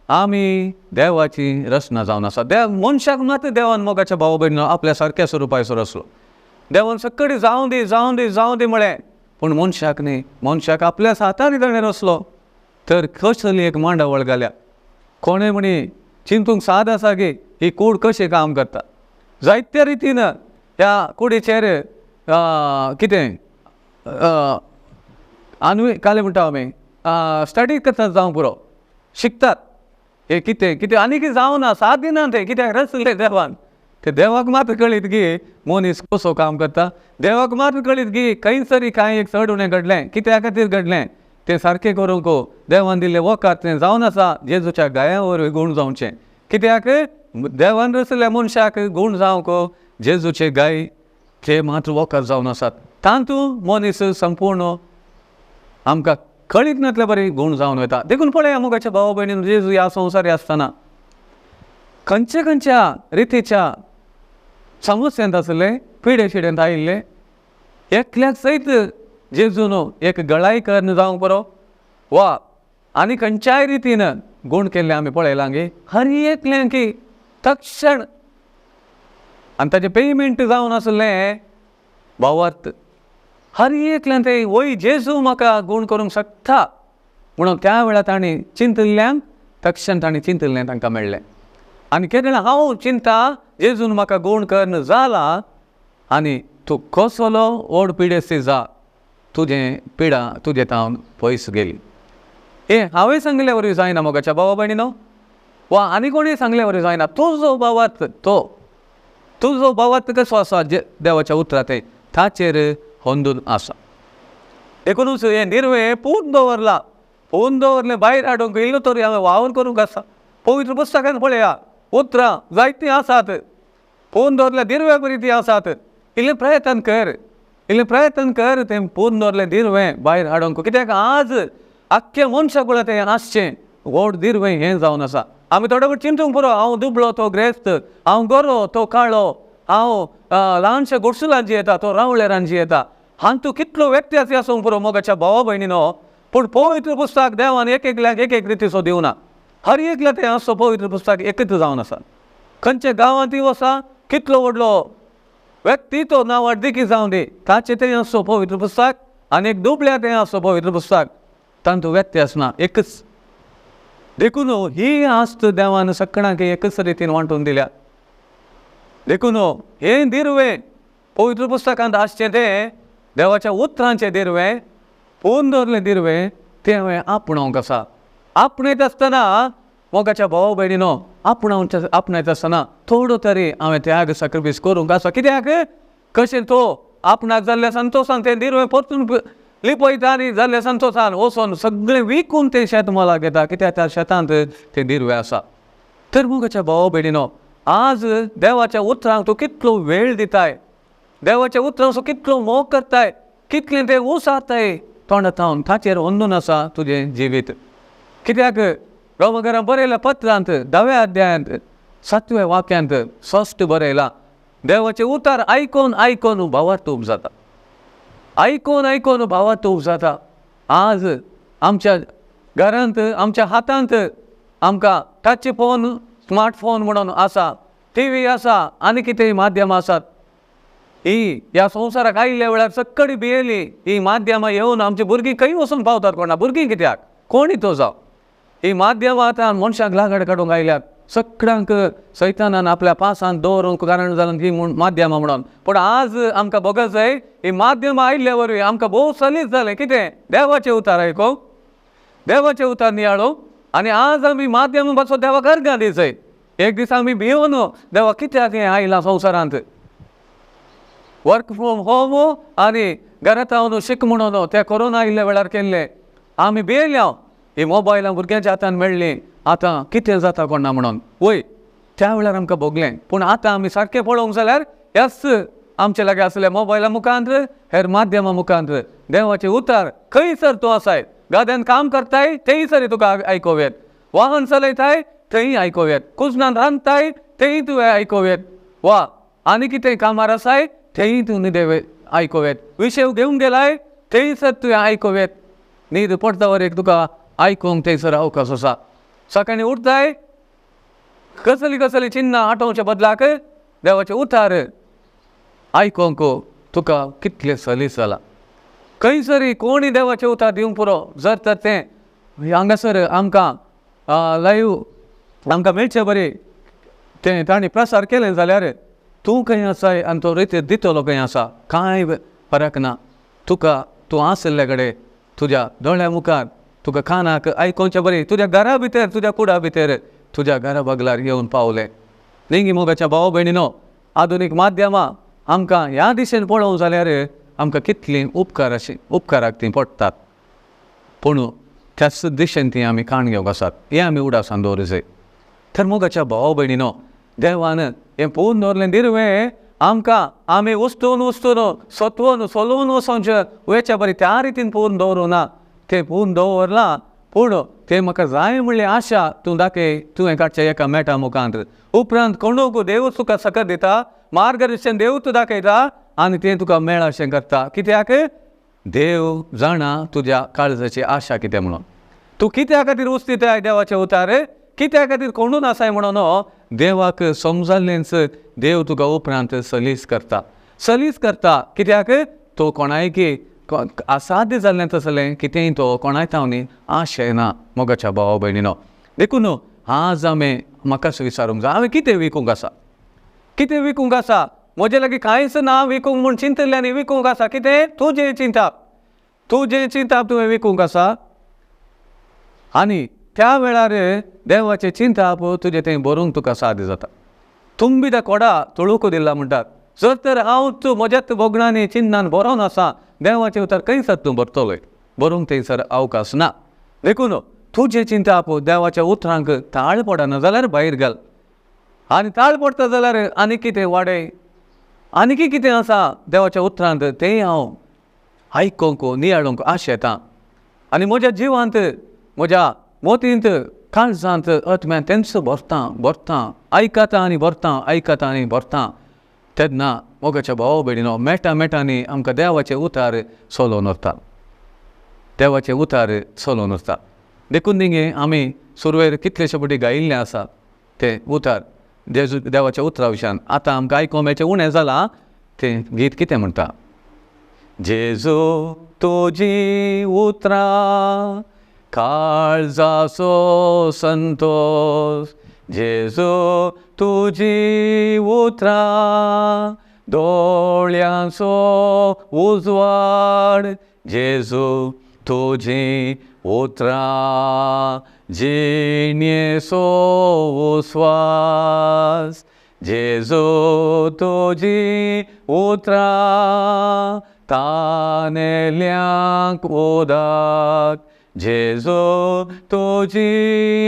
आमी देवाची रचना जावन आसा. देव मनशाक मात देवान मोगाच्या भाव भयणीनो आपल्या सारक्या स्वरुपाचो रचलो. देवान सकडी जावं दी जावं दी जावं दी म्हळें, पूण मनशाक न्ही, मनशाक आपल्या हातांनी ताणें रचलो. तर कसली एक मांडावळ घाल्या कोणें म्हणी चिंतूंक साद आसा की ही कूड कशें काम करता. जायत्या रितीन ह्या कुडीचेर कितें आनी काले म्हणटा आमी स्टडी करतात जावंक पुरो शिकतात हे कितें कितें आनी कितें जावना साथ दिना तें कित्याक रचलें देवान. ते देवाक मात कळीत की मनीस कसो काम करता, देवाक मात कळीत की खंयसरी कांय एक चड उणें घडलें कित्या खातीर घडलें तें सारकें करूंक देवान दिल्लें वखद तें जावन आसा जेजूच्या गाया वरवीं गूण जावचें. कित्याक देवान रचल्या मनशाक गूण जावंक जेजूचे गाय ते मात्र वखद जावन आसात. तातूंत मनीस संपूर्ण आमकां कळीत नातले बरी गूण जावन वता. देखून पळया मोगाच्या भाव भयणीन जेजू ह्या संवसारी आसतना खंयच्या खंयच्या रितीच्या समस्यांत आसले, पिडे शिडेंत आयिल्ले, एकल्याक सयत जेजून एक गळाय करून जावंक बरो वा आनी खंयच्याय रितीन गूण केल्लें आमी पळयलां गे हर एकल्यान की तक्षण आनी ताजें पेमेंट जावन आसलें भावार्थ. हर एकल्यान तें वय जेजू म्हाका गूण करूंक शकता म्हणून त्या वेळार तांणी चिंतिल्ल्यान तक्षण तांणी चिंतिल्लें तांकां मेळ्ळें. आनी केन्ना हांव चिंता जेजून म्हाका गूण करून जाला आनी तूं कसलो व्हड पिडेस्ती जा तुजें पिडा तुजे तावन पयस गेली. हें हांवें सांगिल्ले वरवीं जायना मोगाच्या भावा भयणीनो, वा आनी कोणें सांगले वरवीं जायना. तुजो भावार्थ तो तुजो भावार्थ कसो आसा जे देवाच्या उतरां तें ताचेर होंदून आसा. देखुनूच हें निर्वें पूर्ण दवरलां, पूर्ण दवरलें भायर हाडूंक इल्लो तरी हांवें वावर करूंक आसा. पवित्र पुस्तकान पळया उतरां जायतीं आसात, पूर्ण दवरल्या दिर्व्या बरी तीं आसात. इल्लें प्रयत्न कर, इल्लें प्रयत्न कर तें पूर्ण दवरलें दिर्वें भायर हाडूंक. कित्याक आज आख्खे मनशाक पळय तें आसचें व्हड दिर्वें हें जावन आसा. आमी थोडे फावट चिंतूंक पुरो, हांव दुबळो तो ग्रेस्त, हांव गोरो तो काळो, हांव ल्हानशा गुडसुलान जियेता तो रावळेरान जियेता. हांतू कितलो व्यत्यास आसूंक पुरो मोगाच्या भावा भयणीनो, पूण पवित्र पुस्तक देवान एक एकल्याक एक एक रितीचो दिवना. हर एकल्या तें आसचो पवित्र पुस्तक एकच जावन आसा. खंयच्या गांवांत वसा कितलो व्हडलो व्यक्ती तो नांव देखी जावं दी ताचें तें आसचो पवित्र पुस्तक आनी एक दुबळ्या तें आसचो पवित्र पुस्तक, तांतू व्यत्यास ना, एकच. देखून ही आस्त देवान सगळ्यांक एकच रितीन वांटून दिल्या. देखून हें दिर्वें पवित्र पुस्तकांत आसचें तें देवाच्या उतरांचें दिर्वें, पूर्ण दवरलें दिर्वें तें हांवें आपणावंक आसा. आपणायता आसतना मोगाच्या भाव भयणीनो आपणावच्या आपणायता आसतना थोडो तरी हांवें त्याग सॅक्रिफायस करूंक आसा. कित्याक कशें तो आपणाक जाल्ल्या संतोशान तें दिर्वें परतून लिपयता आनी जाल्ल्या संतोशान वचोन सगळें विकून तें शेत मोलाक घेता. कित्याक त्या शेतांत तें दिर्वें आसा. तर मोगाच्या भाव भयणीनो आज देवाच्या उतरांक तूं कितलो वेळ दिताय, देवाच्या उतरांचो कितलो मोग करताय, कितलें तें उसारताय तोंडा थावन, ताचेर अंदून आसा तुजें जिवीत. कित्याक रोमकरां बरयल्या पत्रांत 10व्या अध्यायांत 7व्या वाक्यांत स्पश्ट बरयलां, देवाचें उतर आयकून आयकून भावार्थ उब जाता, आयकून आयकून भावार्थ उब जाता. आज आमच्या घरांत आमच्या हातांत आमकां टच फोन स्मार्टफोन म्हणून आसा, टी व्ही आसा आनी कितें माध्यमां आसात. ही ह्या संवसाराक आयिल्ल्या वेळार सक्कडी भियेली ही माध्यमां येवन आमची भुरगीं खंय वचून पावतात कोणा, भुरगीं कित्याक कोणी तो जावं, ही माध्यमां आतां मनशाक लागड काडूंक आयल्यात. सगळ्यांक सैतानान आपल्या पासांत दवरूंक कारण जालें ही म्हूण माध्यमां म्हणून. पूण आज आमकां भोगत जाय ही माध्यमां आयिल्ल्या वरवीं आमकां भोव सलीस जालें. कितें देवाचें उतार आयकूंक, देवाचें उतार नियाळूंक. आनी आज आमी माध्यमां पासून देवाक अर्गां दिसय. एक दीस आमी भियोन देवा कित्याक हें आयलां संवसारांत, वर्क फ्रॉम होम आनी घरांत रावन शीक म्हणून त्या कोरोना आयिल्ल्या वेळार केल्लें आमी भियेल्या. ही मोबायलां भुरग्यांच्या हातान मेळ्ळीं आतां कितें जाता कोणा म्हणून वय त्या वेळार आमकां भोगलें. पूण आतां आमी सारकें पळोवंक जाल्यार ह्याच आमचे लागीं आसल्या मोबायला मुखांत हेर माध्यमां मुखांत देवाचें उतार खंयसर तूं आसाय, गाद्यान काम करताय थंयसर तुका आयकोवं येत, वाहन चलयताय थंय आयकोवं येत, कुजनान रांदताय थंय तुवें आयकोवं येत, वा आनी कितें कामार आसाय थंय तूं न्हिदे आयकोवं येत, विशय घेवन गेलाय थंयसर तुवें आयकोवं येत, न्हीद पडटा एक तुका आयकूंक थंयसर अवकाश आसा. सकाळीं उठताय कसली कसली चिन्नां आठोवच्या बदलाक देवाचें उतार आयकूंक तुका कितलें सलीस जालां. खंयसरी कोणी देवाचें उतार दिवंक पुरो जर तर तें हांगासर आमकां लायव्ह आमकां मेळचें बरें तें तांणी प्रसार केलें जाल्यार तूं खंय आसाय आनी तो रितीर दितलो खंय आसा कांय फरक ना. तुका तूं आशिल्ले कडेन तुज्या दोळ्या मुखार तुका कानाक आयकोवचें बरें तुज्या घरा भितर तुज्या कुडा भितर तुज्या घरा बगलार येवन पावलें. निंगी मोगाच्या भाव भयणीनो आधुनीक माध्यमां आमकां ह्या दिशेन पळोवंक जाल्यार आमकां कितलीं उपकार अशीं उपकाराक तीं पडटात, पूण त्याच दिशेन तीं आमी काण घेवंक आसात हें आमी उडासान दवरूं जाय. तर मोगाच्या भाव भयणीनो देवान हें पळोवन दवरलें दिर्वें आमकां आमी उस्तून उस्तून सत्वून सोलून वचोंचें वयच्या बरें त्या रितीन पळोवन दवरूं ना, तें पळोवन दवरलां पूण तें म्हाका जाय म्हणली आशा तूं दाखय तुवें काडचें एका मेटा मुखांत. उपरांत कोणूक देव तुका सकत दिता, मार्गदर्शन देव तूं दाखयता आनी तें तुका मेळशें करता. कित्याक देव जाणा तुज्या काळजाची आशा कितें म्हणून. तूं कित्या खातीर उस्तिताय देवाचें उतार, कित्या खातीर कोणून आसाय म्हणून देवाक समजालेंच देव तुका उपरांत सलीस करता, सलीस करता. कित्याक तो कोणायकी असाध्य जाल्लें तसलें कितेंय तो कोणाय तावनी आशेना मोगाच्या भावा भयणीनो. देखून आज आमी म्हाकाच विचारूंक जाय, हांवें कितें विकूंक आसा, कितें विकूंक आसा? म्हजे लागीं कांयच ना विकूंक म्हूण चिंतल्यांनी विकूंक आसा कितें? तुजें चिंताप, तुजें चिंताप तुवें विकूंक आसा. आनी त्या वेळार देवाचें चिंताप तुजें तें बरोवंक तुका साध्य जाता. तुंबी त्या कोडा तुळूक दिला म्हणटात, जर तर हांव तूं म्हज्याच भोगणांनी चिन्नान बरोवन आसा, देवाचें उतर खंयसर तूं भरतलोय, बरोवंक थंयसर अवकाश ना. देखून तुजें चिंताप देवाच्या उतरांक ताळ पडना जाल्यार भायर घाल, आनी ताळ पडटा जाल्यार आनी कितें वाडय, आनी कितें आसा देवाच्या उतरांत तें हांव आयकूंक नियाळूंक आशेतां. आनी म्हज्या जिवांत, म्हज्या मोतींत, काळजांत, आत्म्यांत तेंच भरतां भरतां, आयकता आनी भरतां, आयकता आनी भरतां. तेन्ना मोगाच्या भाव भयणीनो मेटा मेटांनी आमकां देवाचें उतार चलोवन व्हरता, देवाचें उतार चलोवन व्हरता. देखून न्ही आमी सुरवेर कितलेशे फावटी गायिल्लें आसा तें उतार देवाच्या उतरा विशयान. आतां आमकां आयकूंक मेळचें उणें जालां तें गीत कितें म्हणटा? जेजू तुजी उतरां काळजाचो संतोश, जेजू तुजी उतरां दोळ्यांचो उजवाड, जेजू तुजी उतरां जिणेचो उस्वास, जेजू तुजी उतरां तानेल्यांक उदक, जेजू तुजी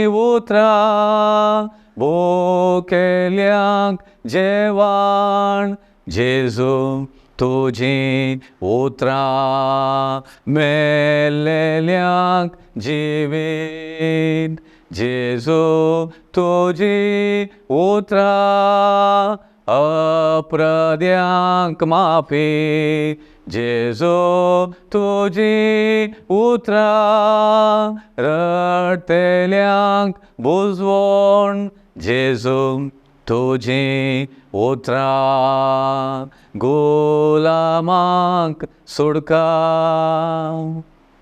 उतरां भुकेल्यांक जेवण, जेजू तुजी उतरां मेल्ल्यांक जिवीत, जेजू तुजी उतरां अपराध्यांक माफी, जेजू तुजी उतरां रडटेल्यांक बुजवण, जेजू तुजी उतरां गुलामांक सुडका.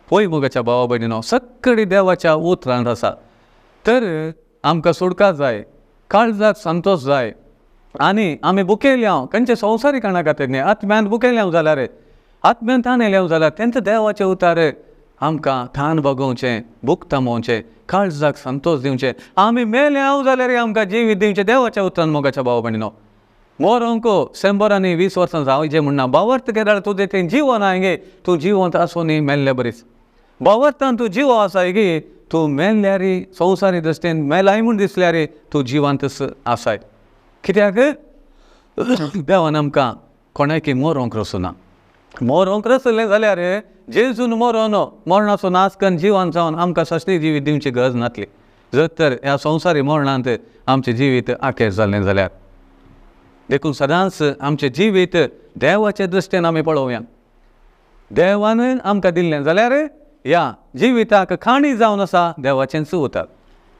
पळय मोगाच्या भावा भयणीनो, सगळी देवाच्या उतरांत आसा. तर आमकां सुडका जाय, काळजाक संतोश जाय, आनी आमी बुकेल्यांव खंयचे संवसारीक कारणा खातीर न्ही, आत्म्यान बुकेल्यांव जाल्यार, आत्म्यान ताणेल्यांव जाल्यार तेंच देवाचें उतार आमकां थान भोगोवचें, भूक थांबोवचें, काळजाक संतोश दिवचें. आमी मेल्यांव जाल्यार आमकां जिवीत दिवचें देवाच्या उतरान. मोगाच्या भाव भयणीनो, मोरोंक 120 वर्सां जावचें म्हणना, भावार्थ केल्यार तुजें तें जिवन आहा गे, तूं जिवंत आसूं न्ही मेल्ले बरीच. भावार्थान तूं जिवो आसाय गे, तूं मेल्ल्यार संवसारी दृश्टीन मेलाय म्हूण दिसल्यार तूं जिवंतच आसाय. कित्याक देवान आमकां कोणाकी मोरोंक रसूना. मोरोंक रसलें जाल्यार जेजून मरोन मरणाचो नाश करून जिवन जावन आमकां साश्टी जिवीत दिवची गरज नासली. जर तर ह्या संवसारी मरणांत आमचें जिवीत आखेर जाल्लें जाल्यार. देखून सदांच आमचें जिवीत देवाचे दृश्टीन आमी पळोवया. देवान आमकां दिल्लें जाल्यार ह्या जिविताक खाणी जावन आसा देवाचेंच उतर.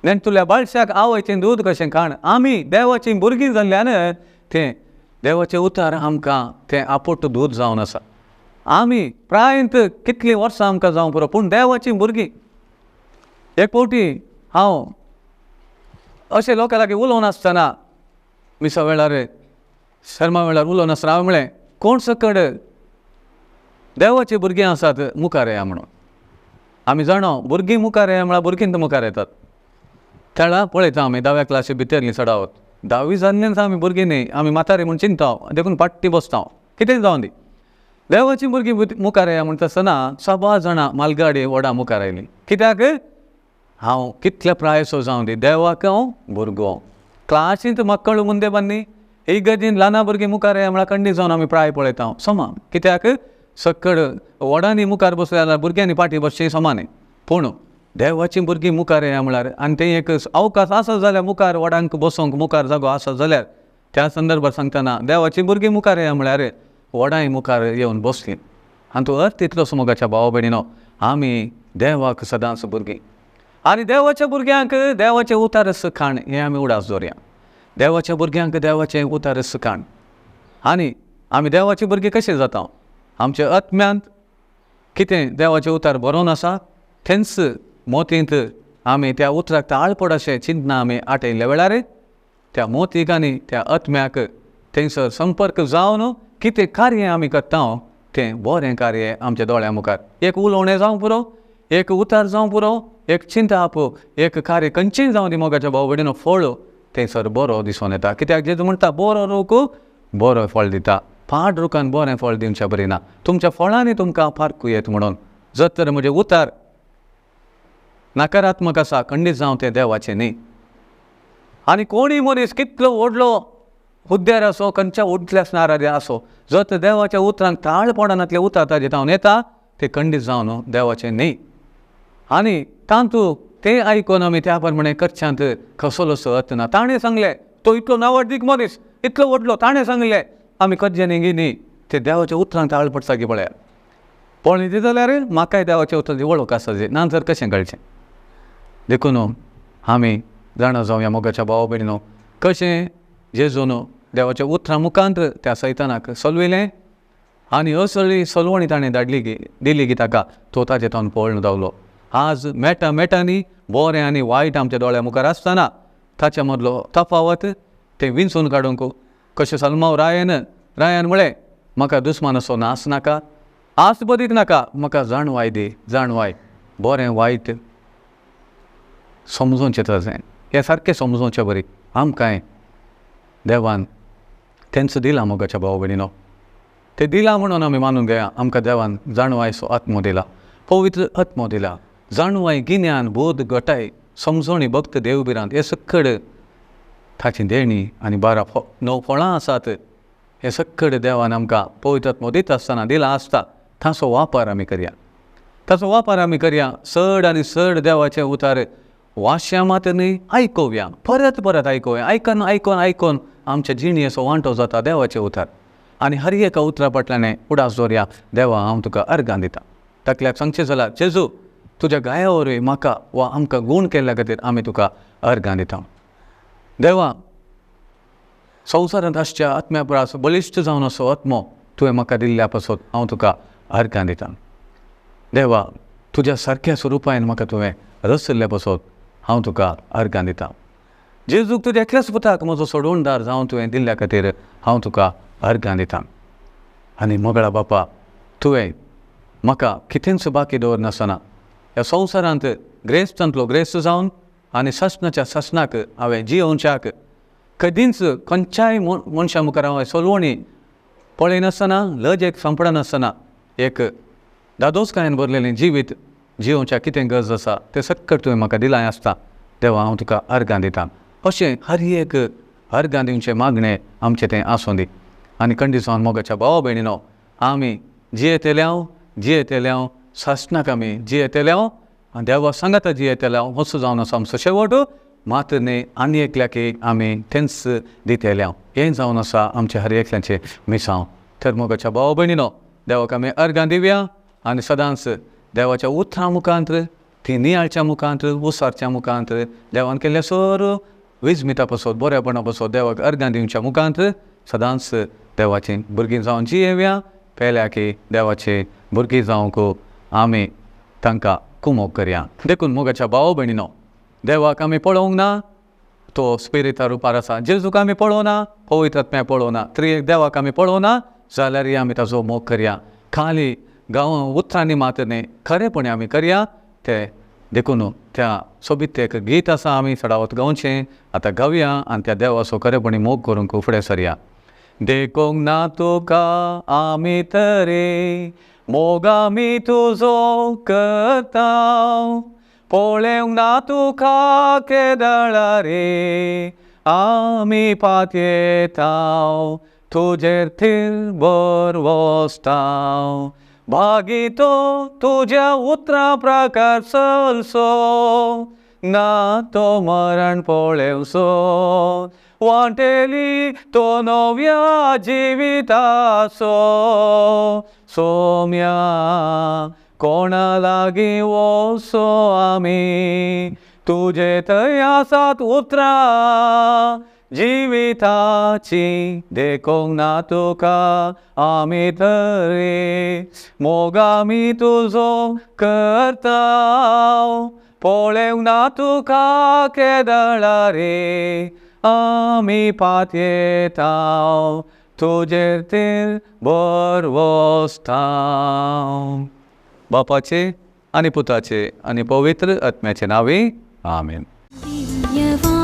नेणटुल्या बाळशाक आवयचें दूद कशें खाण, आमी देवाचीं भुरगीं जाल्ल्यान तें देवाचें उतर आमकां तें आपोट दूद जावन आसा. आमी प्रायंत कितलीं वर्सां आमकां जावंक पुरो, पूण देवाचीं भुरगीं. एक फावटी हांव अशें लोकां लागीं उलोवन आसतना मिसा वेळार, शर्मा वेळार उलोवन आसतना हांवें म्हळें, कोण सकड देवाचीं भुरगीं आसात मुखार येया म्हणून. आमी जाणो भुरगीं मुखार येया म्हळ्यार भुरगीं मुखार येतात. तेळा पळयता आमी धाव्या क्लासी भितरलीं चडावत, धावी जाल्ल्यान आमी भुरगीं न्ही, आमी म्हातारी म्हूण चिंता, देखून पाट्टी बसता, कितें जावं दी. देवाचीं भुरगीं मुखार येया म्हणटा आसतना सभा जाणां मालगाडी व्हडा मुखार आयलीं. कित्याक हांव कितल्या प्रायसो जावं दी, देवाक हांव भुरगो. क्लासींत मक्कळ मुंदे बान्नी इगर्जीन ल्हाना भुरगीं मुखार येया म्हळ्यार कंडी जावन आमी प्राय पळयता समा. कित्याक सकड व्हडांनी मुखार बसले जाल्यार भुरग्यांनी फाटीं बसचीं समा न्ही, पूण देवाचीं भुरगीं मुखार येया म्हळ्यार आनी तें एक अवकाश आसा जाल्यार मुखार व्हडांक बसोंक मुखार जागो आसा जाल्यार त्या संदर्भार सांगतना देवाचीं भुरगीं मुखार येया म्हळ्यार व्हडांय मुखार येवन बसलीं. आनी तो अर्थ इतलोच मोगाच्या भाव भयणीनो, आमी देवाक सदांच भुरगीं. आनी देवाच्या भुरग्यांक देवाचें उतार सुखाण हें आमी उडास दवरया. देवाच्या भुरग्यांक देवाचें उतार सुखाण. आनी आमी देवाची भुरगीं कशें जाता? आमच्या आत्म्यांत कितें देवाचें उतार बरोवन आसा थेंच मोतींत आमी त्या उतराक ताळ पड अशें चिंतना आमी आटयल्ल्या वेळार त्या मोतीक आनी त्या आत्म्याक थंयसर संपर्क जावन कितें कार्य आमी करता तें बरें कार्य आमच्या दोळ्यां मुखार. एक उलोवणें जावं पुरो, एक उतार जावं पुरो, एक चिंताप, एक कार्य खंयचेंय जावं दी मोगाच्या भाव भयणीनो, फळ थंयसर बरो दिसून येता. कित्याक जेजू म्हणटा बरो रूख बरो फळ दिता, पाड रुखान बरें फळ दिवचें बरी ना. तुमच्या फळांनी तुमकां पारखू येत म्हणून. जर तर म्हजें उतार नकारात्मक आसा खंडीत जावं तें देवाचें न्ही. आनी कोणूय मनीस कितलो व्हडलो हुद्द्यार आसो, खंयच्या उडल्या स्नारार आसो, जर तर देवाच्या उतरांक ताळ पडनातलें उतर ताजें जावन येता तें खंडीत जावन देवाचें न्ही. आनी तातूंत तें आयकून आमी त्या प्रमाणे करच्यांत कसलोसो अर्थ ना. ताणें सांगलें तो इतलो नावाडदीक मनीस, इतलो व्हडलो, ताणें सांगलें आमी करचें न्ही गी न्ही. तें देवाच्या उतरांक ताळ पडटा की पळयात पळयता जाल्यार म्हाकाय देवाच्या उतरांची वळख आसा जी, ना तर कशें कळचें. देखून आमी जाणा जावया मोगाच्या भाव भयणीनो, कशें जेजून देवाच्या उतरां मुखांत त्या सैतानाक सलवयलें आनी असली सलवणी ताणें धाडली गी दिली की ताका तो ताजे तावन पळोवन धांवलो. आज मेटा मेटांनी बरें आनी वायट आमच्या दोळ्या मुखार आसतना ताच्या मदलो तफावत तें विंचून काडूंक कशें सलमाव रायान रायान म्हळें म्हाका दुस्मानाचो नास नाका, आस बदीक नाका, म्हाका जाणवाय दी, जाणवाय बरें वायट समजोवचें तशें हें सारकें समजोवचें बरी आमकांय देवान तेंच दिलां मोगाच्या भाव भयणीनो. तें दिलां म्हणून आमी मानून घेया आमकां देवान जाणवायचो आत्मो दिला, पवित्र आत्मो दिला. जाणवाय, गिन्यान, बोध, गटाय, समजोणी, भक्त, देवभिरांत हे सक्कड ताची देणी आनी 12 9 फळां आसात. हे सक्कड देवान आमकां पवित्र आत्मो दिता आसतना दिलां आसता ताचो वापर आमी करया, ताचो वापर आमी करया. चड आनी चड देवाचें उतार वाश्या मात न्ही आयकोवया, परत परत आयकोवया. आयकून आयकून आयकून आमच्या जिणेचो वांटो जाता देवाचें उतार. आनी हर एका उतरा फाटल्यान उडास दवरया, देवा हांव तुका अर्गां दिता. ताकल्याक सांगचें जाल्यार जेजू तुज्या गाया वरवीं म्हाका वा आमकां गूण केल्ल्या खातीर आमी तुका अर्गां दिता. देवा संवसारांत आसच्या आत्म्या परस बळिश्ट जावन असो आत्मो तुवें म्हाका दिल्ल्या पासत हांव तुका अर्गां दिता. देवा तुज्या सारक्या स्वरुपान म्हाका तुवें रचल्ल्या पासत हांव तुका अर्गां दिता. जेजूक तुज्या एकल्याच पुताक म्हजो सोडवणदार जावन तुवें दिल्ल्या खातीर हांव तुका अर्गां दिता. आनी मोगळा बापा तुवें म्हाका कितेंच बाकी दवरनासतना ह्या संवसारांत ग्रेस्तांतलो ग्रेस्त जावन आनी सासणाच्या सासणाक हांवें जियोवच्याक कदींच खंयच्याय मनशा मुखार हांवें सोलवणी पळयनासतना लजेक सांपडनासतना एक दादोसकायेन भरलेलें जिवीत जियोवच्याक कितें गरज आसा तें सक्कट तुवें म्हाका दिलां आसता. देवा हांव तुका अर्गां दिता. अशें हर एक अर्गां दिवचें मागणें आमचें तें आसूं दी. आनी कंडीसान मोगाच्या भावा भयणीनो आमी जियेतल्यांव जियेतल्यांव सासणाक आमी जियेतल्यांव आनी देवा सांगाता जियेतल्यांव होसो जावन आसा आमचो शेवट. मात न्ही आनी एकल्याक आमी तेंच दितल्यांव हें जावन आसा आमचें हर एकल्याचें मिसांव. तर मोगाच्या भावा भयणीनो देवाक आमी अर्गां दिवया आनी सदांच देवाच्या उतरां मुखांत ती नियाळच्या मुखांत उसारच्या मुखांत देवान केल्ल्या सर विजमिता पासत बरेपणा पासत देवाक अर्गां दिवच्या मुखांत सदांच देवाचीं भुरगीं जावन जियेवया. पेल्या की देवाची भुरगीं जावंक आमी तांकां कुमोक करया. देखून मोगाच्या भाव भयणीनो देवाक आमी पळोवंक ना, तो स्पिरिता रुपार आसा. जेजूक आमी पळोवना, पवित्र आत्म्याक पळोवना, त्रिएक देवाक आमी पळोवना जाल्यारय आमी ताचो मोग करया. खाली गांव उतरांनी मात न्ही खरेपणी आमी करया ते. देखून त्या सोबीत एक गीत आसा आमी चडावत गावचें आतां गावया आनी त्या देवाचो खरेपणी मोग करूंक फुडें सरया. देखूंक ना तुका आमी तरी मोग आमी तुजो करता, पळोवंक ना तुका केदळा रे आमी पातयेता तुजेर थीर भर वसता. भागी तो तुज्या उतरां प्रकार चलसो ना तो मरण पळेवसो, वांटेली तो नव्या जिविताचो सोम्या कोणा लागीं वचो आमी तुजे थंय आसात उतरां जिविताची देखूंक ना तुका आमी तरी मोग आमी तुजो करता पळेवंक ना तुका केदळा रे आमी पातयेता तुजेर तेर भरवसता. बापाचे आनी पुताचे आनी पवित्र आत्म्याचे नांवे आमेन.
दिव्यवाणी.